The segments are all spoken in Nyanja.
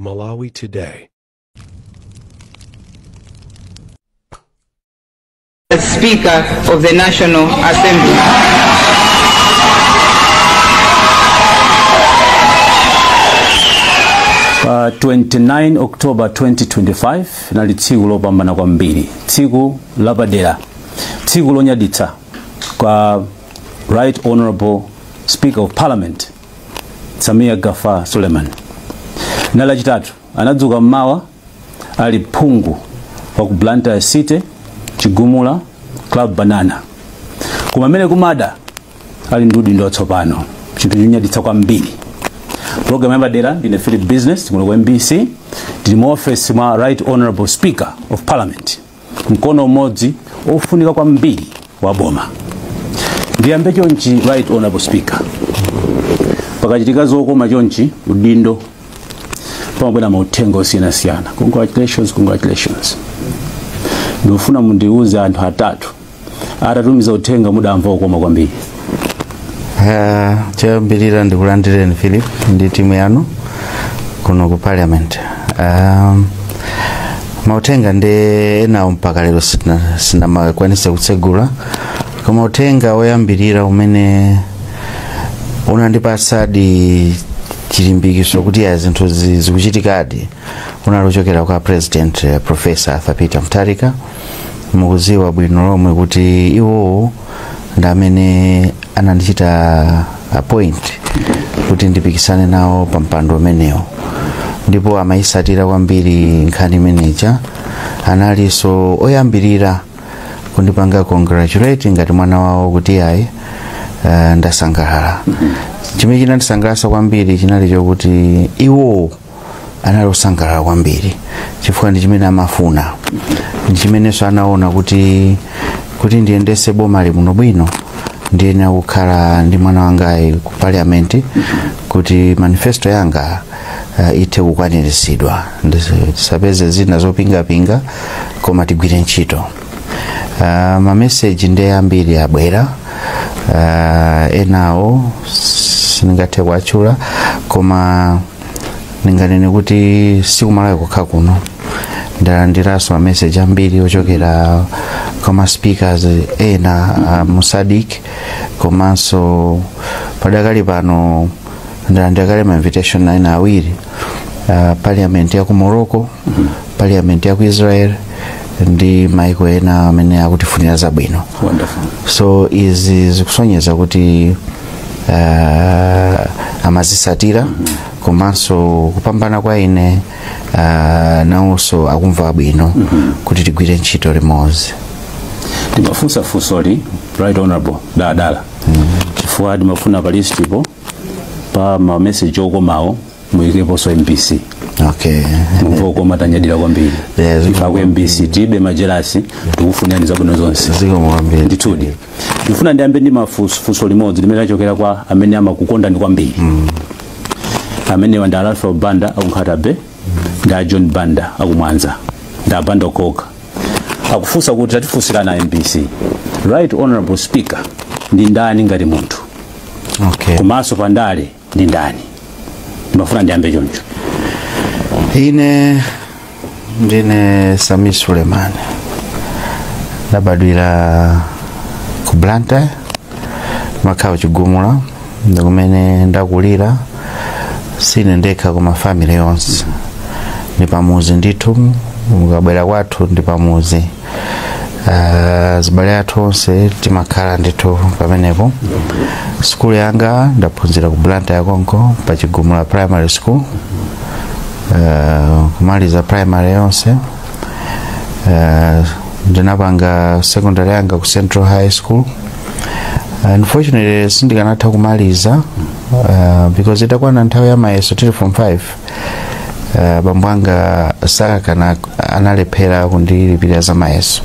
Malawi Today. The Speaker of the National Assembly. Pa 29 October 2025 linali tsiku lopambana kwambiri, tsiku lapadera, tsiku lonyaditsa kwa Right Honorable Speaker of Parliament Samia Gafar Suleiman. Na Lachitatu anadzuka mmawa ali phungu wa ku Blantyre City, Chigumula Club Banana, koma amene kumada ali ndi udindo watsopano, chinthu chonyaditsa kwambiri. Program yapadera, ndine Philip Business kuno ku MBC, ndili mu office mwa Right Honorable Speaker of Parliament, mkono umodzi ofunika kwambiri wa boma. Ndiyambe chonchi, Right Honorable Speaker, pakachitika zokoma chonchi, udindo, pamabwera mauthenga osiyanasiyana, congratulations, congratulations. Ndikufuna mundiuze anthu atatu atatumiza uthenga mudamva okoma kwambiri. Choyambirira ndikulandireni Philip ndi timu yanu kuno ku Parliament. Mauthenga ndi enawo mpaka lero sinamakwanise kutsegula, koma uthenga woyambirira umene unandipatsadi chilimbikiso kuti ya zinthu zikuchitikadi unali ochokera kwa President, Professor Arthur Peter Mutharika. Mukuziwa bwino lomwe kuti iwowo ndi amene anandichita appoint kuti ndipikisane nawo pa mpando umenewo, ndipo amayisatira kwambiri nkhani imeneja. Analinso oyambirira kundipanga congratulate ngati mwana wawo kuti ayi, ndasangalala. Chimene chinandisangalatsa kwambiri chinali chokuti iwo anali osangalala kwambiri chifukwa ndi chimene amafuna, ndi chimenenso anaona kuti ndiyendese boma limuno bwino ndiyenera kukhala ndi mwana wangayi ku Parliament kuti manifesto yanga ithe kukwaniritsidwa, tisapeze zina zopingapinga koma tigwire ntchito. Mameseji ndi ambiri abwera, enawo sindingathe kuwatchula, koma ndinganene kuti sikumalawi kokha kuno, ndalandiranso mameseji ambiri ochokera kwa ma speakers ena mu SADC, komanso padakali pano ndalandira kale ma invitation ena awiri, Parliament ya ku Morocco, Parliament ya ku Israel ndi maiko ena amene akutifunira zabwino. Wonderful. So izi zikusonyeza kuti amazisatira, komanso kupambana kwa ine, nawonso akumva bwino kuti tigwire ntchito limodzi. Ndimafunsa funsoli, Right Honorable, daladala, chifukwa ndimafuna pa listipo pa ma message okomawo muyikeponso MBC. Mumva okoma, tanyadira kwambiri. Ife aku MBC tilibe ma jealous, tikufunirani zabwino zonse. Zikomo kwambiri. Ndithudi ndifuna ndiyambe ndi mafunso limodzi limene lachokera kwa amene amakukondani kwambiri. Amenewa ndi Alfred Banda aku Nkhata Bay ndi a John Banda akumwanza, ndi a Banda Okoka. Akufunsa kuti tatifunsirana MBC, Right Honorable Speaker ndi ndani ngati munthu, komanso pandale ndi ndani? Ndimafuna ndiyambe choncho. Ine ndine Sami Suleiman, ndabadwira ku Blantyre, makhawo Chigumula, ndi kumene ndakulira. Sine ndekha koma family yonse ndi pamuzi ndithu. Mukabwera kwathu ndi pamuzi, zibale athu onse timakhala ndithu pamenepo. Sukulu yanga ndaphunzira ku Blantyre konko pa Chigumula Primary School, kumaliza primary yonse. Ndinapanga secondary yanga ku Central High School. Unfortunately sindikanatha kumaliza, because itakwana nthawi ya mayeso tili form 5, bambo anga sakana, analephera kundilipirira za mayeso.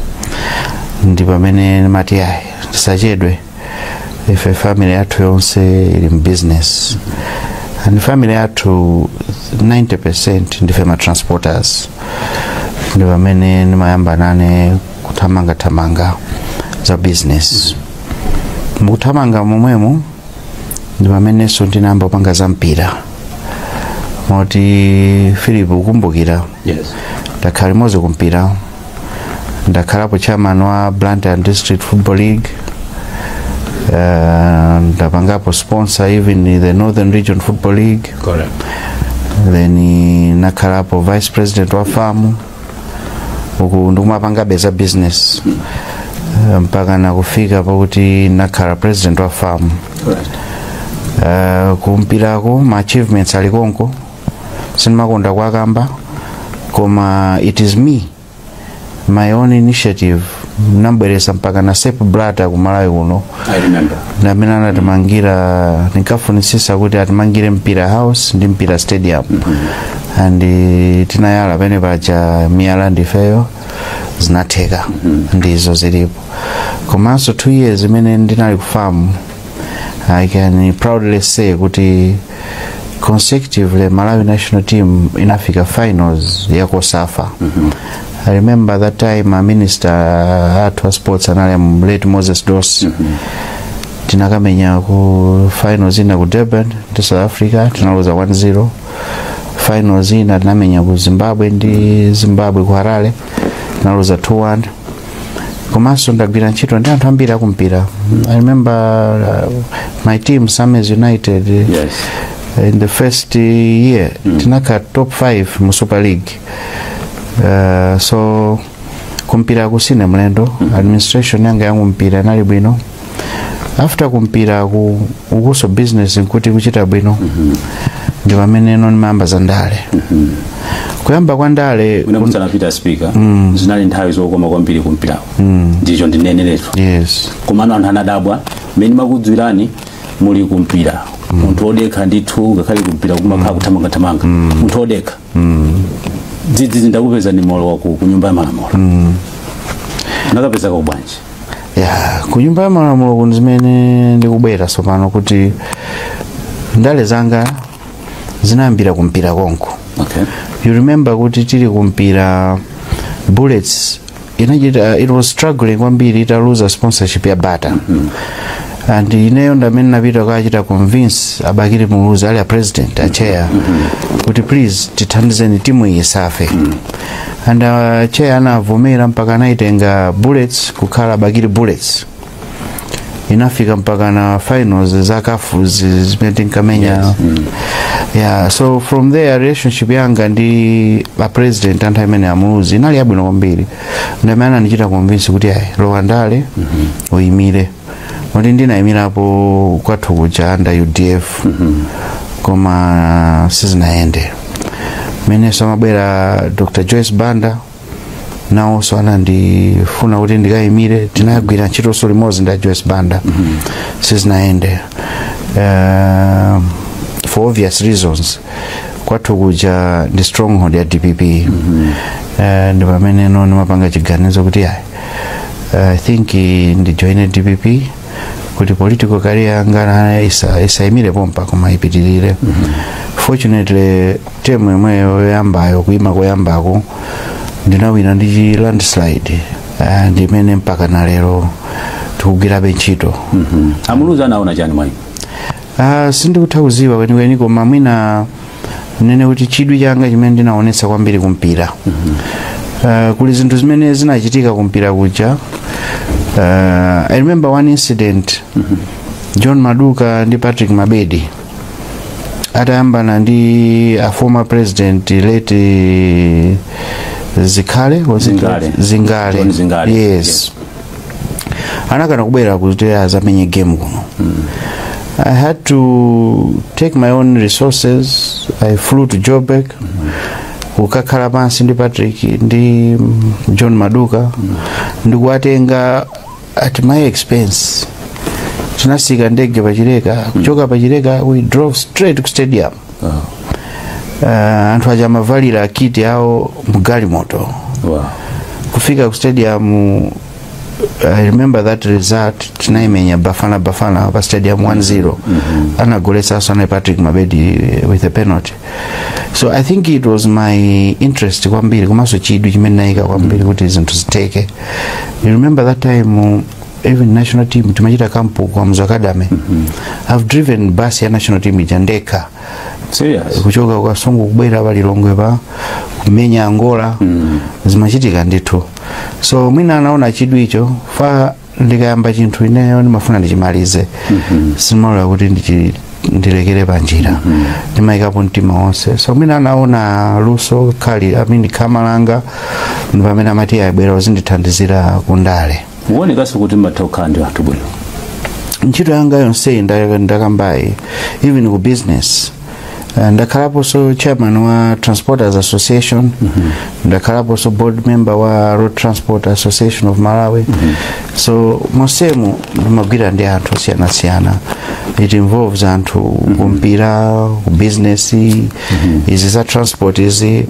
Ndi pamene ndimati ayi, tisachedwe, ife family yathu yonse ili mu business and family yathu 90% ndife ma transporters. Ndi pamene ndimayamba nane kuthamangathamanga za business. Mukuthamanga momwemo ndi pamenenso ndinayamba kupanga za mpira. Moti Philip, ukumbukira, Yes. ndakhala limodzi kumpira, ndakhalapo chairman wa Blantyre District Football League, ndapangapo sponsor even the Northern Region Football League. Correct. Then nakhalapo vice president wa FAM, uku ndikumapangabe za business, mpaka nakufika pakuti nakhala president wa FAM. Correct. Kumpirako ma achievements alikonko, sindimakonda kwakamba, koma it is me, my own initiative, nambweresa mpaka na Sepp Blatter kumalawi kuno. I remember. Ndamene anatimangira, ndinkafunisisa kuti atimangire Mpira House ndi Mpira Stadium, and tinayala pene paja miyala ndifeyo, zinatheka, ndizo zilipo. Komanso 2 years imene ndinali ku FAM, I can proudly say kuti consecutively Malawi national team inafika finals ya COSAFA. I remember that time a minister athu wa sports anali late Moses Dossi. Tinakamenya ku finals ina ku Durban ndi South Africa, tinaluza 1-0. Finals ina tinamenya ku Zimbabwe ndi Zimbabwe ku Harare, tinaluza 2-1. Komanso ndagwira ntchito ndi anthu ambiri akumpira. I remember my team, Sames United, in the first year tinakhala top 5 mu Super League. So kumpira kusine mlendo. Administration yanga yangu mpira inali bwino. After kumpira ku ukuso business nkuti kuchita bwino, ndi pamene ino ndimayamba za ndale. Kuyamba kwa ndale Mwina musanapita, Speaker, zinali nthawi zokoma kwambiri kumpirawo, ndicho ndineneretu. Yes. Komano anthu anadabwa mmene makudziwirani muli kumpira, munthu odekha ndithu, ngakhale kumpira kumakhala kuthamangathamanga, munthu odekha. Dzidzi ndakupeza ni molo waku ku Nyumba ya Malamulo, nakapezeka kubwanji? Ya, ku Nyumba ya Malamulo kuno zimene ndikubwera tsopano kuti ndale zanga zinayambira kumpira konko. You remember kuti tili kumpira, Bullets inachita, it was struggling kwambiri italuza sponsorship ya Bata, and ineyo ndamene napita kachita convince a Bakili Muluzi, ali a president, a chair, kuti please tithandizeni timu iyi isafe. And chair anavomera mpaka anaitenga Bullets kukhala Bakili Bullets. Inafika mpaka na finals za CAF zimene tinkamenya. Yeah, so from there relationship yanga ndi a president anthu amene aMuluzi inali yabwino kwambiri. Ndamene anandichita convince kuti ayi, lowa ndale, uyimire. Moti ndinayimirapo kwathu kuja under UDF, koma sizinayende. Menenso amabwera Dr Joyce Banda, nawonso anandifuna kuti ndikayimire. Tinagwira ntchitonso limodzi ndi a Joyce Banda, sizinayende, for obvious reasons. Kwathu kuja ndi stronghold ya DPP. Ndi pamene no ndimapanga chiganizo kuti ayi, I think ndijoine DPP kuti political career yanga isayimire pompa koma ipitirire. Fortunately, term imweyo yoyambayo, kuyima koyambako, ndinawina ndi chi landslide, ndimene mpaka na lero tikugwirabe ntchito. AMuluzi anaona chani mwayi? Sindikutha kuziwa kwenikweni, koma mwina nene kuti chidwi changa chimene ndinaonetsa kwambiri kumpira. Kuli zinthu zimene zinachitika kumpira kuja. I remember one incident, John Maduka ndi Patrick Mabedi atayambana ndi a former president, late Zikhale, was it? Zingale. Zingale. John Zingale. Yes. Yes. Anakana kubwera kuti azamenye game kuno. I had to take my own resources. I flew to Joburg kukakhala pansi ndi Patrick ndi John Maduka, ndikuwatenga at my expense. Tinasika ndege pachileka, kuchoka pachileka we drove straight ku stadium. Anthu aja amavalira kit awo mgalimoto. Kufika ku stadium, I remember that result, tinaimenya Bafana Bafana pa stadium 1-0. Anagoletsanso ana Patrick Mabedi with a penalty. So I think it was my interest kwambiri komanso chidwi chimene nayika kwambiri kuti zinthu zitheke. You remember that time, even national team timachita camp kwa Kamuzu Academy. I've driven bus ya national team ija ndekha. Serious? Kuchoka ku Kasungu kubwera pa Lilongwe pa kumenya Angola. Zimachitika ndithu. So mwina anaona chidwi icho fa ndikayamba chinthu ineyo ndimafuna ndichimalize. Simalola kuti ndilekere panjira. Ndimayikapo mtima wonse. So mwina anaona luso khali, I mean, khama langa, ndi pamene amati abwera uzindithandizira kundale. Muonekanso kuti mmatha kukhala ndi anthu bwino. Ntchito yanga yonseyi ndakambayi, even ku business, ndakhalaponso chairman wa Transporters Association, ndakhalaponso board member wa Road Transport Association of Malawi. So monsemu ndimagwira ndi anthu osiyanasiyana. It involves anthu kumpira, ku business, izi za transport izi.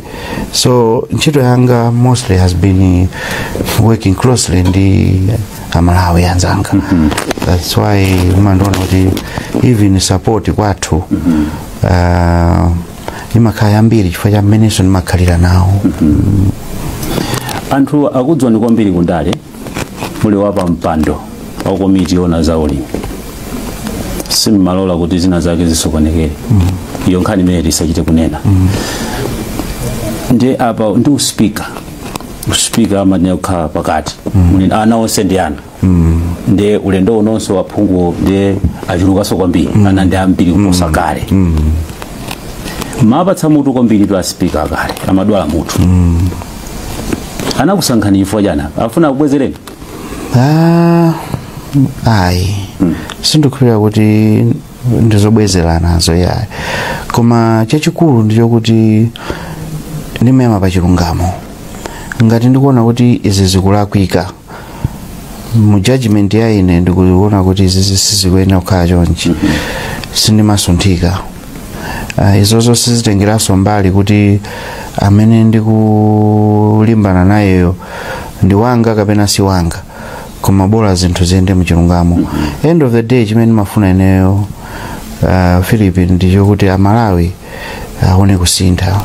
So ntchito yanga mostly has been working closely ndi Amalawi anzanga. That's why umandiona kuti even support kwathu imakhala yambiri chifukwa cha mmenenso ndimakhalira nawo. Anthu akudziwani kwambiri kundale muli wapa mpando wa komiti yoona za ulimi, simmalola kuti zina zake zisokonekere. Iyo nkhani imene tisachite kunena. Ndi apa ndi uspika, uspika amanena kukhala pakati. Muli ana onse ndi ana. Ndi ulendo unonso waphungu ndi achulukanso kwambiri, ana ndi ambiri kuposa kale. Mapatsa mutu kwambiri tu aspika akale amadwala mutu. Anakusankhani chifukwa chani? Afuna akubwezereni? Ah, ayi, sindikukhulupirira kuti ndizobwezeranazo, yayi. Koma chachikulu ndichokuti ndimayima pa chilungamo. Ngati ndikuona kuti izi zikulakwika, mu judgment ya ine ndikuona kuti izi sizikuyenera kukhala chonchi, sindimasunthika. Izozo sizitengeranso mbali kuti amene ndikulimbana nayeyo ndi wanga kapena si wanga, koma bola zinthu ziyende muchilungamo. End of the day, chimene ndimafuna ineyo, Philip, ndichokuti Amalawi aone kusintha.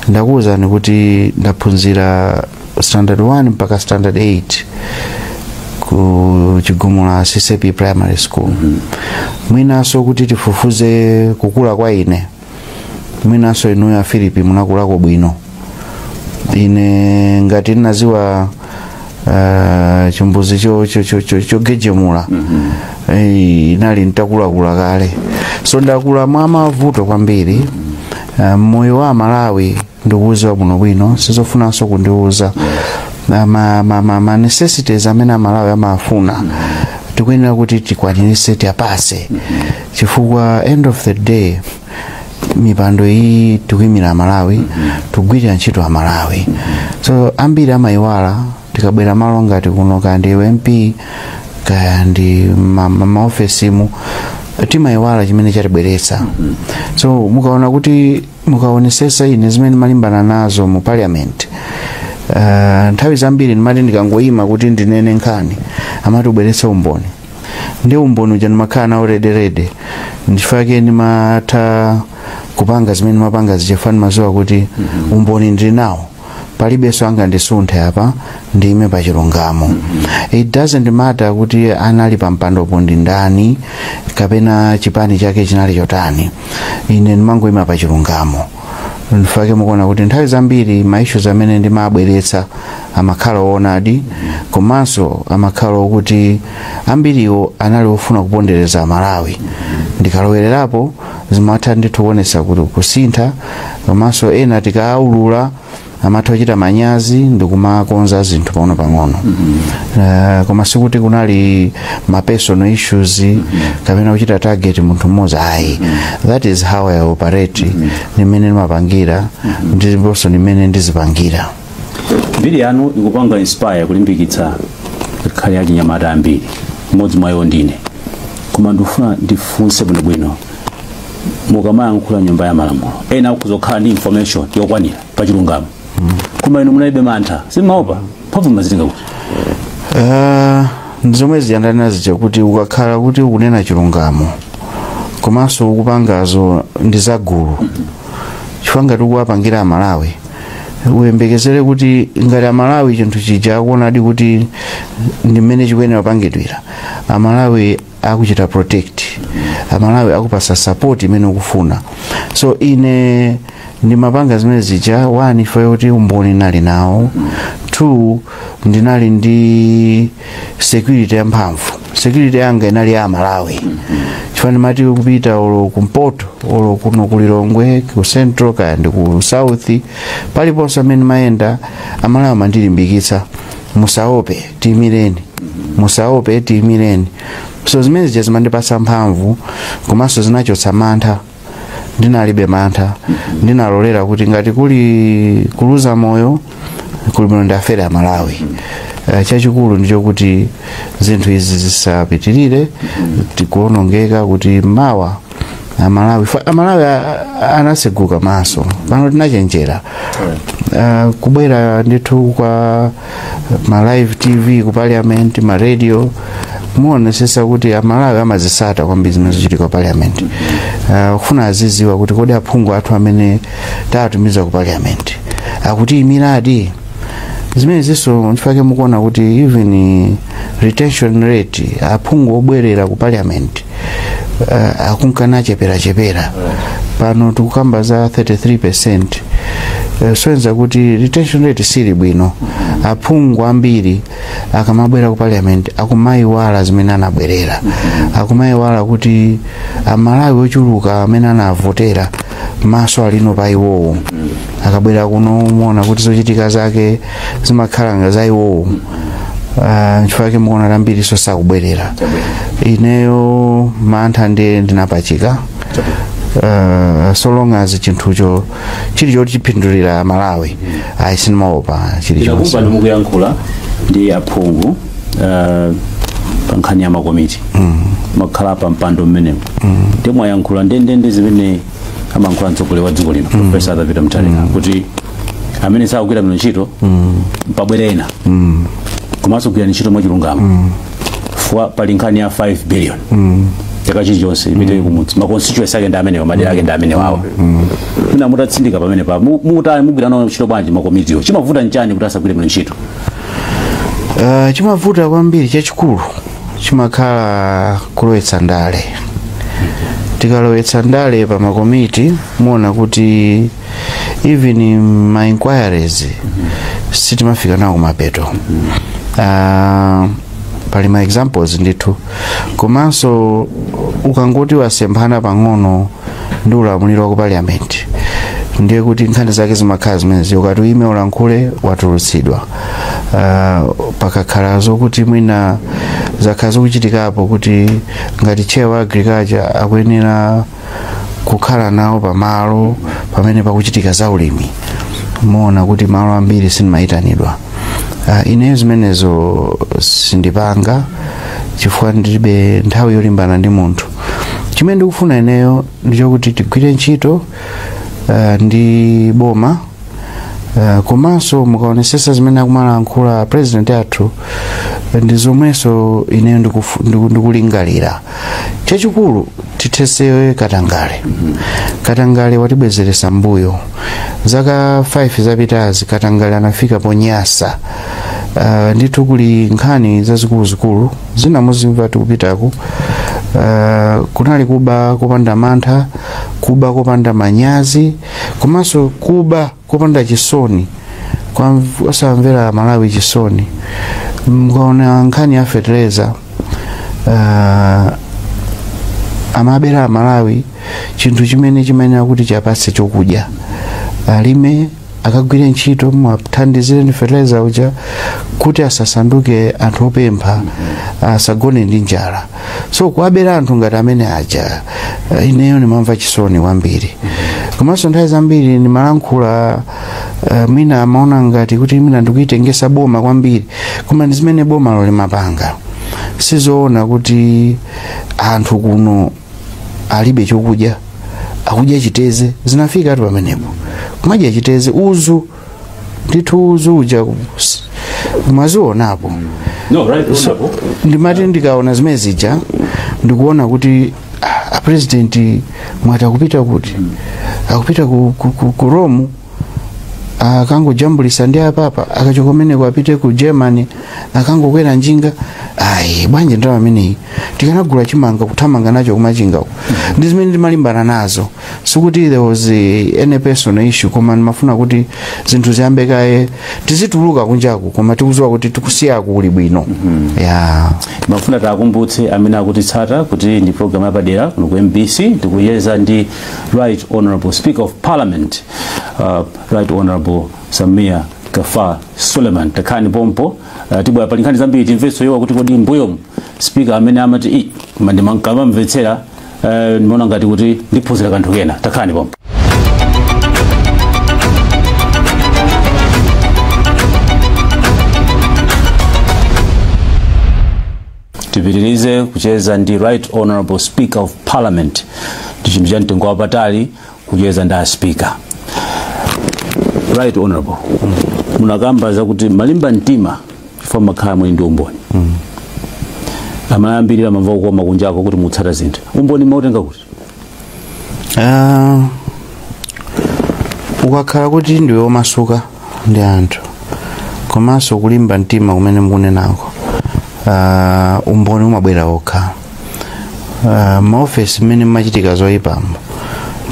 Ndakuwuzani kuti ndaphunzira standard 1 mpaka standard 8 ku Chigumula CCP Primary School. Mwinanso kuti tifufuze kukula kwa ine, mwinanso inuyo a Philip munakulako bwino. Ine ngati ndinaziwa chimbuzi chogejemula inali ntakulakula kale. So ndakula mwa mavuto kwambiri. Moyo wa Malawi ndikuuziwa bwinobwino, sizofunanso kundiuza. Ma necessities amene Amalawi amafuna tikuyenera kuti tikwanirise, tiyapase, chifukwa end of the day mipando iyi tikuyimira Amalawi, tikugwirira ntchito Amalawi. So ambiri amayiwala tikabwera malo ngati kuno, kaya ndi MP, kaya ndi maofesimu, timayiwala chimene chatibweretsa. So mukaona kuti mukaonesesa ine zimene malimbana nazo mu parliament, nthawi zambiri ndimati ndikangoyima kuti ndinene nkhani, amati ubweretse umboni. Ndi umboni uja ndimakhala nawo ready ready. Ndifake ndimatha kupanga zimene ndimapanga zichifukwa ndimadziwa kuti umboni ndili nawo, palibenso angandisunthe apa, ndime pachilungamo. It doesn't matter kuti anali pa mpandopo ndi ndani kapena chipani chake chinali chotani, ine ndimangoyima pachilungamo. Ndifake mukuona kuti nthawi zambiri ma issues amene ndimabweretsa amakhala oonadi, komanso amakhala okuti ambiriwo anali ofuna kupondereza Amalawi. Ndikalowererapo zimatha ndithu kuonesa kuti kusintha, komanso ena tikaulula amatha kuchita manyazi ndikumakonza zinthu pang'ono pang'ono. Koma sikuti kunali ma personal issues kapena kuchita target munthu mmodzi, ayi. That is how I operate, ndimene ndimapangira, ndiponso ndimene ndizipangira. Mbiri yanu ikupanga inspire, kulimbikitsa ngakhale achinyamata ambiri, mmodzi mwa iwo ndine. Koma ndifuna ndifunse bwinobwino: mukamayankhula Nyumba ya Malamulo, ena akuzokhala ndi information yokwanira pachilungamo, koma inu munalibe mantha, simaopa? Mphamvu mazitenga kuti? Zomwe ziyandana zija kuti ukakhala kuti ukunena chilungamo komanso ukupangazo ndi zagulu, chifukwa ngati ukuwapangira Amalawi, uyembekezere kuti ngati Amalawi chinthu chija akuonadi kuti ndi mmene chikuyenera kupangidwira, Amalawi Akuchita protect, Amalawi akupasa support imene ukufuna. So ine ndimapanga zimene zija, one, ife kuti umboni nali nawo, two, ndinali ndi security yamphamvu. Security yanga inali ya Malawi, chifukwa ndimati kupita olo kumpoto, olo kuno kulilongwe ku Central, kaya ndi ku South, paliponse amene mayenda, Amalawi amandilimbikitsa: "Musaope, tiyimireni, musaope, tiyimireni." So zimene zija zimandipasa mphamvu, komanso zinachotsa mantha. Ndinalibe mantha. Ndinalolera kuti ngati kuli kuluza moyo, kuli bwino ndafere Amalawi. Chachikulu ndichokuti zinthu izi zisapitirire tikuonongeka, kuti mawa Amalawi, Amalawi anaseguka maso pano, tinachenjera. Kubwera ndithu kwa ma live TV ku parliament, ma radio, muonesesa kuti Amalawi amazisata kwambiri zimene zochitika ku parliament. Kufuna aziziwa kuti kodi aphungu athu amene tatumiza ku parliament akutiyimiradi? Zimene zinso ndifake mukuona kuti even retention rate, aphungu obwerera ku parliament, akunkana cheperachepera. Pano tikukamba za 33%. Soyenza kuti retention rate sili bwino. Aphungu ambiri akamabwera ku parliament akumayiwala zimene anabwerera, akumayiwala kuti Amalawi ochuluka amene anavotera maso alino pa iwowo. Akabwera kuno muona kuti zochitika zake zimakhala nga za iwowo. Nchifukwa mukuona ambiri so sakubwerera. Ineyo mantha ndiye ndinapachika, so long as chinthucho chili choti chiphindulira Malawi, ayi, sindimaopa chilichonse. Ndakumva ndikuyankhula ndi aphungu pa nkhani ya makomiti, makhala pa mpando mmenemo, ndi mwayankhula ndendende zimene amayankhula mtsogoleri wa dziko lino, Professor Arthur Peter Mutharika, kuti amene sakugwira bwino ntchito pabwere ena, komanso kugwira ntchito mwachilungamo. Fwa pali nkhani ya 5 billion chaka chilichonse ipite kumudzi, ma constituency ake ndi amenewa, madera ake ndi amenewawa. Mwina mutatsindika pamene pa mutani, mugwira nawo ntchito bwanji makomitiwo? Chimavuta nchani kuti asagwire bwino ntchito? Chimavuta kwambiri, chachikulu chimakhala kulowetsa ndale. Tikalowetsa ndale pa makomiti, muona kuti even ma inquiries sitimafika nawo kumapeto. Pali ma examples ndithu. Komanso ukangoti wasemphana pang'ono ndi ulamuliro wa ku parliament, ndiye kuti nkhani zake zimakhala zimenezi. Ukati uime ulankhule, watulutsidwa. Pakakhala zokuti mwina zakhala zokuchitikapo kuti ngati chair wa agriculture akuyenera kukhala nawo pamalo pamene pakuchitika zaulimi, muona kuti malo ambiri sindimayitanidwa. Ineyo zimenezo sindipanga, chifukwa ndilibe nthawi yolimbana ndi munthu. Chimene ndikufuna ineyo ndichokuti tigwire ntchito ndi boma. Komanso mukaonesesa zimene akumalankhula president athu ndi zomwenso ineyo ndikulingalira. Chachikulu tithetse katangale. Katangale watibwezeresa mbuyo. Zaka 5 zapitazi katangale anafika ponyasa. Ndithu kuli nkhani zazikuluzikulu zina muzimva tikupitako. Kunali kuba kopanda mantha, kuba kopanda manyazi, komanso kuba kopanda chisoni, osamvera Malawi chisoni. Mkaona nkhani ya fertilizer, amabera Malawi chinthu chimene chimayenera kuti chapatse chokudya, alime akagwire ntchito, mwathandizireni fertilizer uja kuti asasanduke anthu opempha, asagone ndi njala. So kuwabera anthu ngati amene aja, ineyo ndimamva chisoni kwambiri. Komanso nthawi zambiri ndimalankhula, mwina amaona ngati kuti mwina ndikuitengesa boma kwambiri, koma ndi zimene bomalo limapanga. Sizoona kuti anthu kuno alibe chokudya, akudya chiteze. Zinafika ati pamenepo kumadya chiteze, uzu ndithu, uzu uja mwazionapo. No, right. So, ndimati ndikaona zimene zija ndikuona kuti a president mwati akupita kuti, akupita ku Rome. Akangojambulisa ndi apapa, akachoka kumeneko apite ku Germany, akangokwera njinga. Ayi, bwanji ndalama imeneyi tikanagula chimanga kuthamanga nacho kumachingako? Ndi zimene ndimalimbana nazo. Sikuti there was any personal issue, koma ndimafuna kuti zinthu ziyambe kaye, tizituluka kunjaku, koma tikuziwa kuti tikusiyako kuli bwino ya. Mafuna takumbutse amene akutitsata kuti ndi program yapadera kuno ku MBC. Tikuyeza ndi Right Honorable Speaker of Parliament, Right Honorable Sameer Gaffar Suleman. Takhani pompo, tibwera pali nkhani zambiri. Timvenso iwo kuti kodi mbuyomu speaker amene amati i koma ndimankamamvetsera, ndimaona ngati kuti ndiphunzira kanthu kena. Takhani pompo. Tipitirize kucheza ndi Right Honorable Speaker of Parliament. Ndi chinthu cha mtengo wapatali kucheza ndi a speaker. Right Honorable, munakamba zakuti malimba mtima chifukwa makhala muli ndi umboni. Amayambirira amamva kukoma kunjako kuti mutsata zinthu. Umboni mautenga kuti? Ukakhala kuti ndiwe womasuka ndi anthu komanso kulimba mtima kumene mukunenako, umboni umabwera wokha. Maofesi mmene mmachitika zoyipamo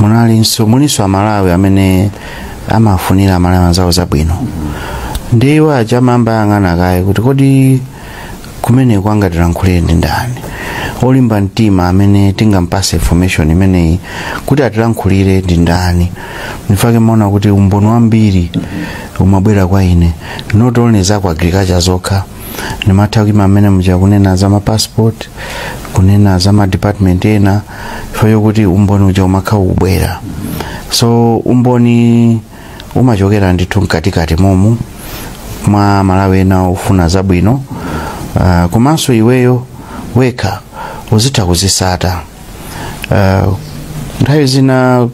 munalinso, mulinso Amalawi amene amafunira Amalawi anzawo zabwino. Ndi iwo aja amayamba ayang'ana kaye kuti kodi kumeneko angatilankhulire ndi ndani olimba mtima amene tingampase information imeneyi kuti atilankhulire ndi ndani? Ndifake maona kuti umboni wambiri umabwera kwa ine, not only za ku agriculture zokha. Ndimatha kuima amene muja kunena za ma passport, kunena za ma department ena, chifukwa chokuti umboni uja umakhala ukubwera. So umboni umachokera ndithu mkatikati momu mwa Malawi ena ofuna zabwino, komanso iweyo wekha uzitha kuzisata. Nthawi zina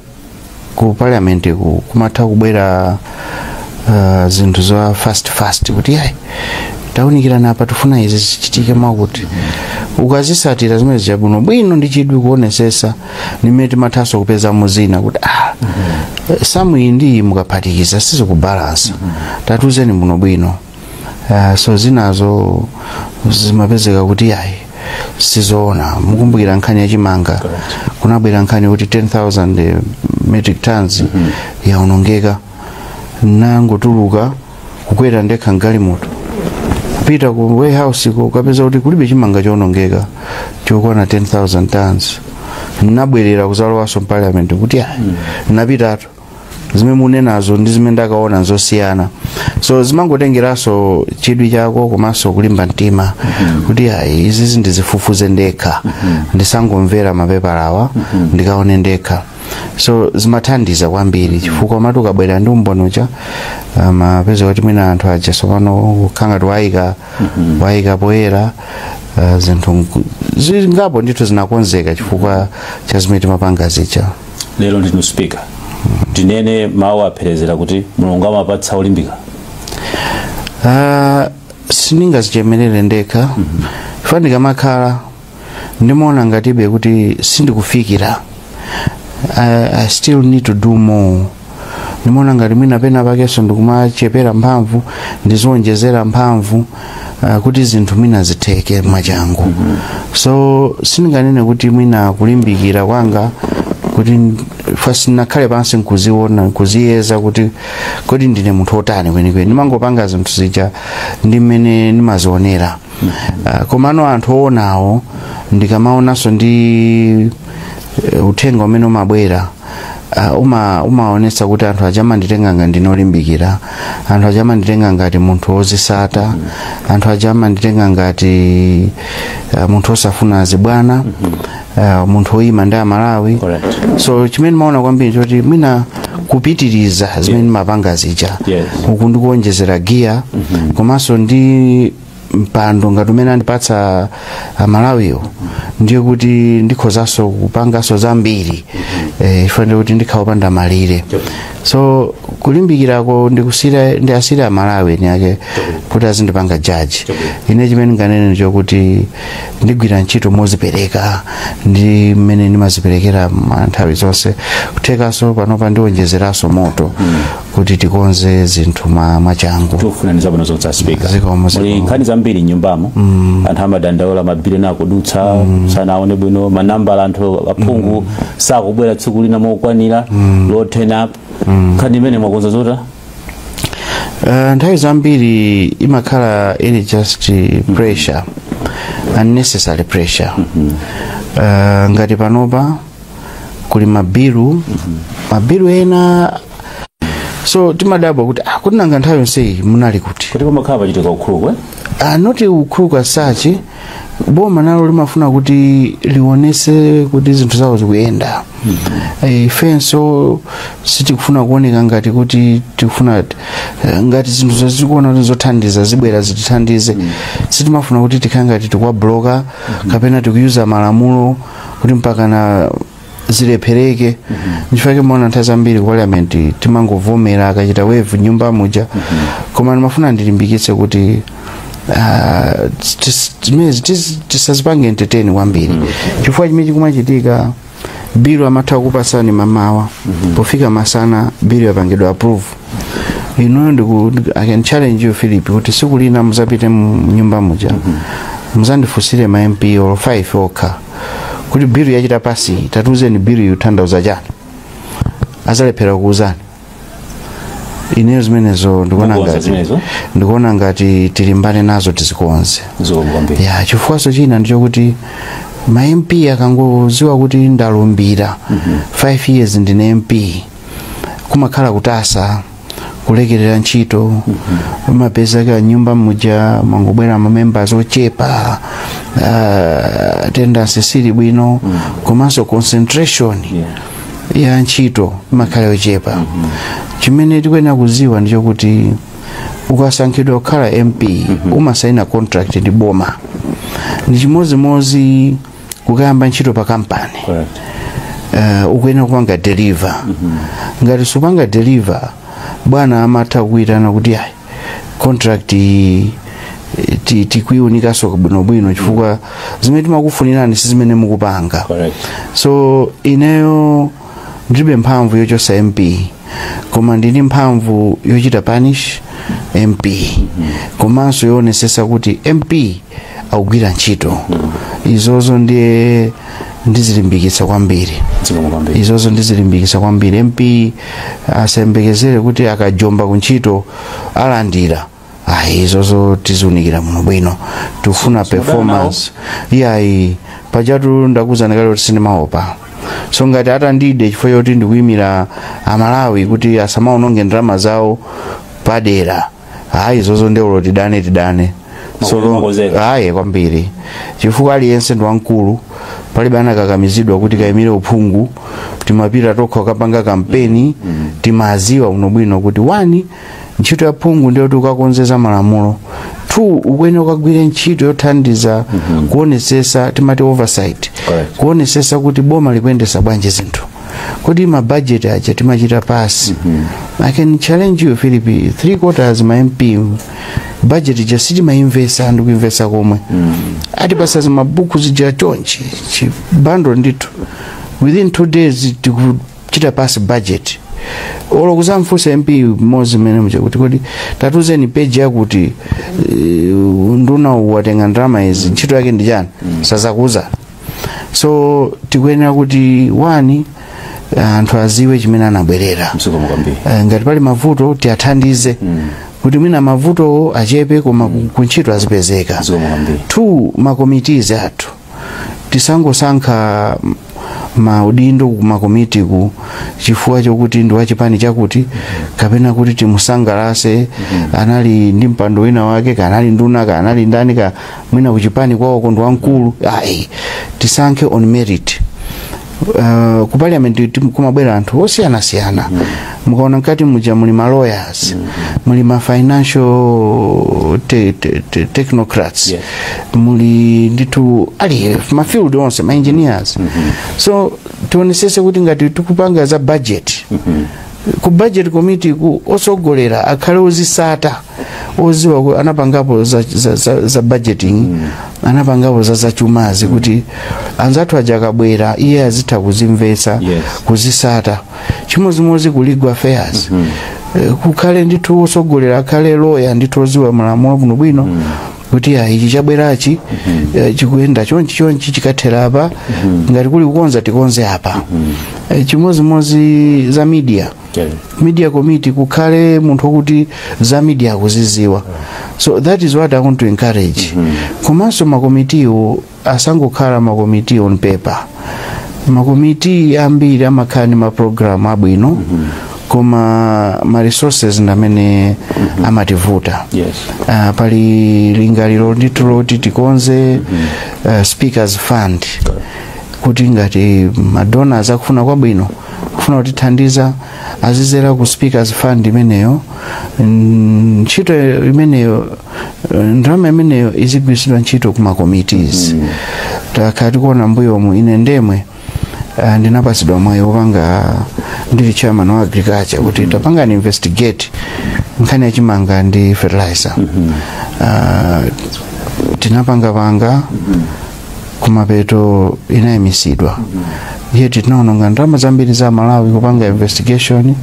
ku parliament kumatha kubwera zinthu za fast fast kuti yayi, tawunikirana apa, tifuna izi zichitike mwakuti. Ukazisatira zimene zichabwino bwino ndi chidwi kuonesesa, nimene timathanso kupeza muzina kuti ah, samu iyi ndi iyi mukaphatikiza sizikubalansa, tatuzeni muno bwino. So zinazo zimapezeka kuti yayi, sizoona. Mukumbukira nkhani yachimanga, kunabwera nkhani kuti 10,000 metric tons yaonongeka. Nangotuluka kukwera ndekha mgalimoto kupita ku warehouse ko, ukapeza kuti kulibe chimanga chonongeka chokwana 10,000 tons. Nabwerera kuzalowanso parliament kuti ayi, napitatu, zimene munenazo ndi zimene ndakaona zosiyana. So zimangotengeranso chidwi chako komanso kulimba mtima kuti ayi, izizi ndizifufuze ndekha, ndisangomvera mapepala awa, ndikaone ndekha. So zimathandiza kwambiri chifukwa mati ukabwera ndi umboni uja, mapeza kuti mwina anthu aja sopano kukhala ngati wayika poyera, zinthu zingapo ndithu zinakonzeka chifukwa cha zimene timapanga zija. Lero ndinu speaker. Tinene mawu apherezera kuti Mulungu amapatsa olimbika? Sindingazichemerere ndekha. Chifukwa ndikamakhala ndimaona ngatibe kuti sindikufikira, I still need to do more. Ndimaona ngati mwina pena pakenso ndikumachepera mphamvu, ndizionjezera mphamvu kuti zinthu mwina zitheke mwachangu. So sindinganene kuti mwina kulimbikira kwanga kuti sinakhale pansi nkuziona, nkuziyeza kuti kodi ndine munthu otani kwenikweni. Ndimangopanga zinthu zija ndi mmene ndimazionera. Komano anthu oonawo ndikamaonanso ndi uthenga umene umabwera, umaonetsa kuti anthu aja amanditenga ngati ndine olimbikira, anthu aja amanditenga ngati munthu wozisata, anthu aja amanditenga ngati munthu osafuna zibwana, munthu woyima ndi Amalawi. So chimene maona kwambiri choti mwina kupitiriza zimene ndimapanga zija, uku ndikuonjezera giya, komanso ndi mpando ngati umene andipatsa Amalawiwo, ndiye kuti ndikhozanso kupanganso zambiri, chifukwa ndiye kuti ndikhala opanda malire. So kulimbikirako ndikusira ndi asira Amalawi eni ake kuti azindipanga judge. Ine chimene ndinganene ndichokuti ndigwira ntchito mozipereka ndi mmene ndimaziperekera ma nthawi zonse. Kuthekanso panopa ndiwonjezeranso moto kuti tikonze zinthu mwachangu. Tikufunani zabwino zonse, Speaker. Zikomo, zikomo. Muli nkhani zambiri m'nyumbamo. Anthu amadandaula, mabiliyoni akudutsa, sanaone bwino manambala, anthu aphungu sakubwera tsiku lina mokwanira, low turn up. Nkhani imene mwakonza zota? Nthawi zambiri imakhala ili just pressure, unnecessary pressure. Ngati panopa kuli mabilu, mabilu ena, so timadabwa kuti ah, kuti nanga nthawi yonseyi munali kuti? Kuti pamakhala pachitika ukhuluku, eh? Not ukhuluku asachi, boma nalo limafuna kuti lionese kuti zinthu zawo zikuyenda. Ifenso sitikufuna kuoneka ngati kuti tikufuna ngati zinthu zazikuona kuti zothandiza zibwera zitithandize. Sitimafuna kuti tikhale ngati tikuwabloka kapena tikuyuza malamulo kuti mpaka na zilephereke. Nchifukwa maona nthawi zambiri ku parliament timangovomera akachita waive nyumba muja. Koma ndimafuna ndilimbikitse kuti zimene tisazipange entertain kwambiri, chifukwa chimene chikumachitika, bilu amatha kupasani mamawa, pofika masana bilu yapangidwa approve. Inuyo I can challenge you, Philip, kuti siku lina muzapite mu nyumba muja, muzandifunsire ma MP or 5 okha kuti bilu yachita pass, tatiuzeni bilu yutanthauza chani. Azalephera kuuzani. Ineyo zimenezo ndikuona Mukukonza ngati zimenezo? Ndikuona ngati tilimbane nazo, tizikonze. Zikomo kwambiri. Ya, chifukwaso china ndichokuti ma MP akangoziwa kuti ndalumbira 5 years ndine MP, kumakhala kutasa, kulekerera ntchito. Umapezeka nyumba muja mangobwera ma members ochepa, attendance sili bwino, komanso concentration ya ntchito imakhala yochepa. Chimene tikuyenera kuziwa ndichokuti ukasankhidwa kukhala MP, umasaina contract ndi boma. Ndi chimozimozi kukayamba ntchito pa kampani. Ukuyenera kupanga deliver. Ngati supanga deliver, bwana amatha kuitana kuti ayi, contract iyi, tikuiwunikanso bwinobwino chifukwa zimene timakufunirani si zimene mukupanga. So ineyo ndilibe mphamvu yochosa MP, koma ndili mphamvu yochita punish MP, komanso yoonetsetsa kuti MP akugwira ntchito. Izozo ndiye ndizilimbikitsa kwambiri. Zikomo kwambiri. Izozo ndizilimbikitsa kwambiri. MP asayembekezere kuti akajomba kuntchito alandira. Ayi, izozo tiziunikira muno bwino. Tikufuna performance. Iyayi, pajatu ndakuwuzani kale kuti sindimaopa. So ngati atandide chifukwa choti ndikuyimira Amalawi kuti asamaononge ndalama zawo padera, ayi, izozo ndeulo tidane, tidane. So Makonzeka. Ayi, kwambiri, chifukwa aliyense ndi wamkulu. Palibe anakakamizidwa kuti kayimire uphungu. Timapita tokha kukapanga kampeni. Timaziwa bwinobwino kuti one, ntchito ya phungu ndiyo kuti ukakonzeza malamulo; two, ukuyenera ukagwire ntchito yothandiza kuonesesa, timati oversight, kuonesesa kuti boma likuyendesa bwanji zinthu, kuti mabajeti aja timachita pass. I can challenge you, Philip, three quarters ma MP budget ija sitimaimvesa ndikuimvesa komwe. Atipasa zimabuku zija chonchi, chibando ndithu, within 2 days tikuchita pass budget. Olo kuzamfunsa MP mmodzi mmene muja kuti kodi tatuzeni page yakuti, nduna watenga ndalama izi, ntchito yake ndi chani, sazakuza. So tikuyenera kuti one, anthu aziwe chimene anabwerera. Zikomo kwambiri. Ngati pali mavuto tiyathandize kuti mwina mavutowo achepe, koma kuntchito azipezeka. Zikomo kwambiri. Two, ma committees athu tisangosankha maudindo ku makomiti ku chifukwa chokuti ndi wachipani chakuti kapena kuti timusangalase, anali ndi mpando wina wake, kanali nduna, kanali ndani, ka mwina kuchipani kwawoko ndi wamkulu. Ayi, tisankhe on merit. Ku parliament kumabwera anthu osiyanasiyana. Mukaona mkati muja muli ma lawyers, muli ma financial technocrats, muli ndithu ali ma field onse, ma engineers. So tionesese kuti ngati tikupanga za budget, ku budget committee ku osogolera akhale ozisata, oziwa anapangapo za budgeting, anapangapo za zachumazi, kuti anzathu aja akabwera iye azitha kuzimvetsa, kuzisata. Chimozimozi ku legal affairs, kukhale ndithu osogolera akhale lawyer ndithu, oziwa malamulo bwinobwino, kuti ya ichi chabwerachi chikuyenda chonchi chonchi, chikathera apa, ngati kuli kukonza tikonze apa. Chimozimozi za media, media committee kukhale munthu wokuti za media akuziziwa. So that is what I want to encourage. Komanso makomitiwo asangokhala makomiti on paper. Makomiti ambiri amakhala ndi maprogramu abwino, koma ma resources ndamene amativuta. Pali lingaliro ndithu loti tikonze speakers fund, kuti ngati madonors akufuna kwabwino, kufuna kutithandiza, azizera ku speakers fund imeneyo. Ntchito imeneyo, ndalama imeneyo izigwiritsidwa ntchito ku ma committees. Takhala tikuona mbuyomu, ine ndemwe ndinapasidwa mwayi wopanga ndili chairman wa agriculture kuti tapangani investigate nkhani yachimanga ndi fertilizer. Tinapangapanga, kumapeto inayimisidwa. Yeti tinaononga ndalama zambiri za Malawi kupanga investigation,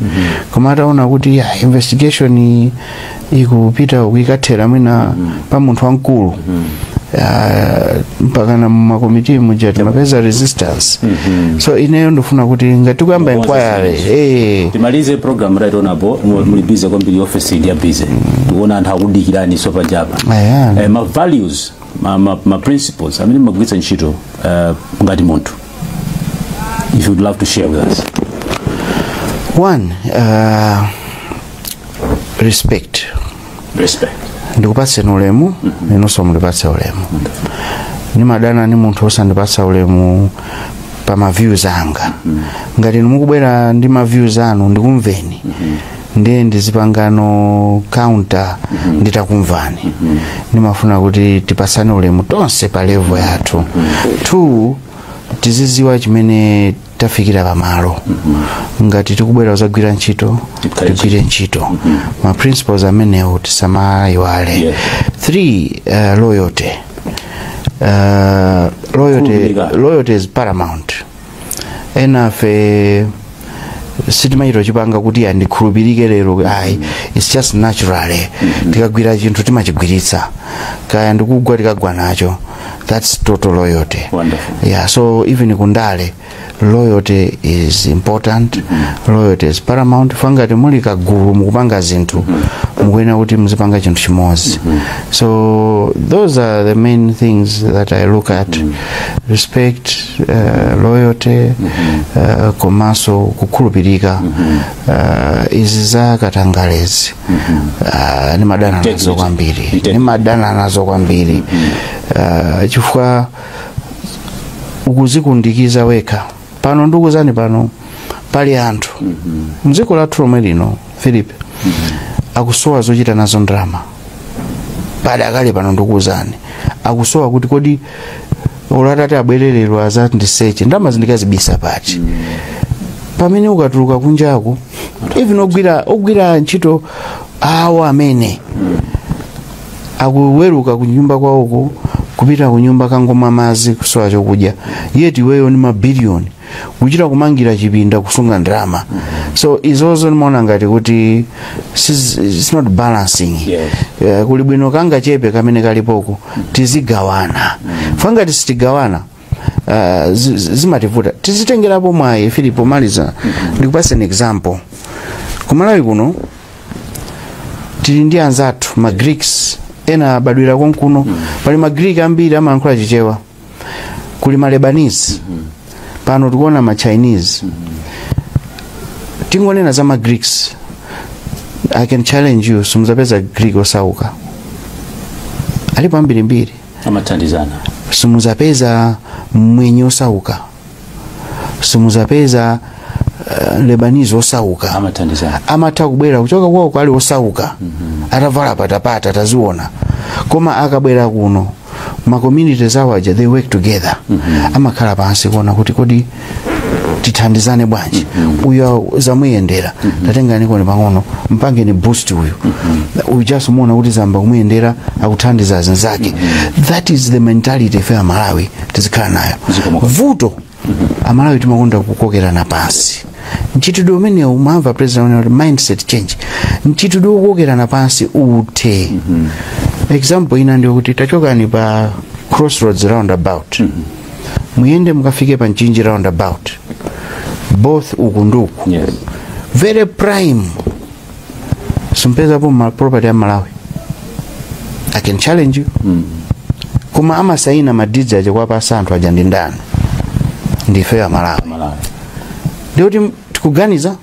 koma ataona kuti ya investigation ikupita ikathera mwina pa munthu wamkulu, mpakana mumakomiti muja timapeza resistance. So ineyo ndifuna kuti ngati kuyamba Mukonze inquiry, Timalize program, right honorable, muli busy kwambiri, office ndi ya busy, ndikuona anthu akudikirani so pajapa. Aya. Ma values, ma principles amene mumagwiritsa ntchito ngati munthu, if you would love to share with us. One, respect. Respect. Ndikupatseni ulemu, inunso mundipatse ulemu. Ndimadana ndi munthu osandipatsa ulemu pa ma views anga. Ngati inu mukubwera ndi ma views anu, ndikumveni, ndiye ndizipangano counter nditakumvani. Ndimafuna kuti tipasane ulemu tonse pa level yathu. Two, tiziziwa chimene tafikira pamalo. Ngati tikubwera kuzagwira ntchito, Tikhale tigwire ntchito. Ma principles amenewo tisamayiwale. Three, loyalty. Loyalty, Khulupirika. loyalty is paramount. Enafe sitimachita chipanga kuti andikhulupirike lero, ayi, it's just naturally. Tikagwira chinthu timachigwiritsa, kaya ndikugwa tikagwa nacho. That's total loyalty. Wonderful. Yeah, so even kundale, loyalty is important. Loyalty is paramount. Fangati muli kagulu mukupanga zinthu, mukuyenera kuti muzipanga chinthu chimodzi. So those are the main things that I look at: respect, loyalty, komanso kukhulupirika. Izi za katangalezi nimadana nazo Integrity. kwambiri. Integrity. Nimadana nazo kwambiri, chifukwa ukuzikundikiza wekha. Pano ndikuzani, pano pali anthu mdziko lathu lomwe lino, Philip, akusowa zochita nazo ndalama. Pali akale pano, ndikuuzani, akusowa kuti kodi ulatati abwererero azandiseche, ndalama zindikazibisa pati? Pamene ukatuluka kunjaku, even ogwira ntchito awo amene akuweruka kunyumba kwawoko kupita kunyumba kangomwa madzi, kusowa chokudya, yet iweyo ni mabiliyoni kuchita kumangira chipinda kusunga ndalama. So izozo nimaona ngati kuti it's not balancing. Kuli bwino kanga chepe kamene kalipoko tizigawana. Fangati sitigawana, zimativuta. Tizitengerapo mwayi. Filipo, maliza, ndikupase an example. Kumalawi kuno tili ndi anzathu ma Greeks, ena abadwira konkuno. Pali ma Greek ambiri amayankhula Chichewa, kuli ma Lebanese, pano tikuona ma Chinese. Tingonena za ma Greeks, I can challenge you, simuzapeza Greek osauka, alipo ambirimbiri. Amathandizana. Simuzapeza mwenye osauka. Simuzapeza Lebanese osauka. Amathandizana. Amatha kubwera kuchoka kwawo ali osauka, atavala patapata, ataziona, koma akabwera kuno, ma communities awo aja, they work together. Amakhala pansi kuona kuti kodi tithandizane bwanji, uyu zamuyendera, tatengani koni pang'ono, mpangeni boost uyu. Uyu just muona kuti zamba kumuyendera, akuthandiza azinzake. That is the mentality ife Amalawi tizikhala nayo. Zikomo. Vuto Amalawi timakonda kukokerana pansi. Mchitidwe umenewu, umamva president unena kuti mindset change, mchitidwe wokokerana pansi uthe. Example ina ndiyo kuti tachokani pa Crossroads roundabout, muyende mukafike pa Mchinji roundabout, both uku nduku, very prime, simpezapo ma property ya Malawi. I can challenge you. Koma amasaina ma deeds aja kwapasa anthu aja ndi ndani? Ndife ya Malawi. Malawi. Ndikuti tikuganiza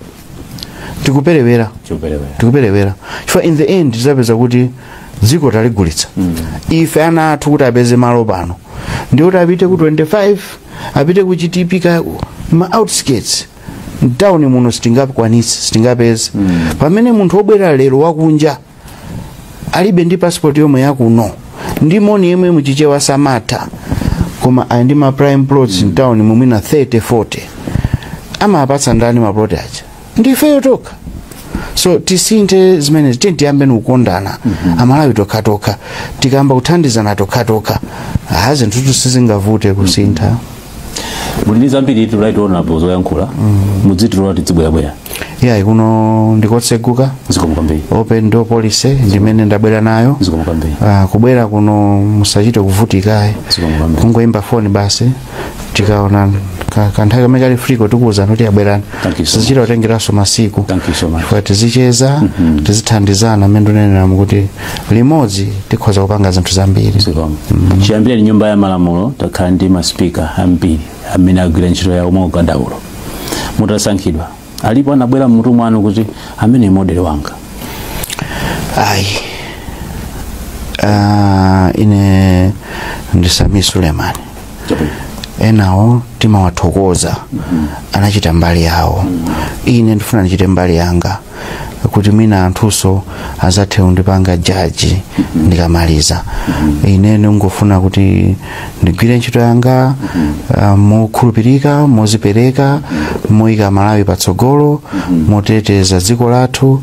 tikuperewera. Chikuperewera. Tikuperewera chifukwa in the end tizapeza kuti dziko taligulitsa. Ife ana athu kuti apeze malo pano ndikuti apite ku 25, apite ku Chitipi, ka ma outskirts. Mtawuni muno sitingakwanitse, sitingapeze. Pamene munthu wobwera lero wakunja alibe ndi passport yomwe yakuno, ndi moni yemwe muchichewa samatha, koma ali ndi ma prime plots mtawuni mumwina 30, 40. Amapatsa ndani maploti aja? Ndifeyo tokha. So tisinthe zimene, tiyambe nikukondana Amalawi tokhatokha. Tikamba kuthandizana tokhatokha, ha, zinthu sizingavute kusintha. Muli ndi zambiri itu, Right Honorable, zoyankhula. Mudzitilola tidzibwerabwera. Yayi, kuno ndikotseguka. Zikomo kwambiri. Open door policy ndimene ndabwera nayo. Zikomo kwambiri. Kubwera kuno musachite kuvutikayi. Zikomo kwambiri. Kungoimba foni basi, tikaona kanthawi kamene kali free ko, tikuwuzani kuti abwerani. Thank you so much. Sizichita kutengeranso masiku. Thank you so much. Chifukwa tizicheza, tizithandizana mmene ndinenera kuti limodzi tikhoza kupanga zinthu zambiri. Zikomo. Chiyambire nyumba ya malamulo takhala ndi masipika ambiri amene agwira ntchito yawo mwaukadaulo. Mutasankhidwa, alipo anabwera mmutu mwanu kuti amene model wanga? Ayi, ine ndi Sameer Suleman. Enawo timawathokoza, anachita mbali yawo. Ine ndifuna ndichite mbali yanga kuti mwina anthunso azathe kundipanga judge ndikamaliza. Ine ndingofuna kuti ndigwire ntchito yanga mokhulupirika, mozipereka, moyika Malawi patsogolo, moteteza dziko lathu.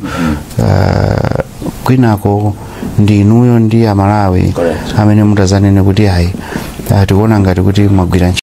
Kwinako ndi inuyo ndi Amalawi Correct. amene mutazanene kuti ayi, tikuona ngati kuti mwagwira ntchito.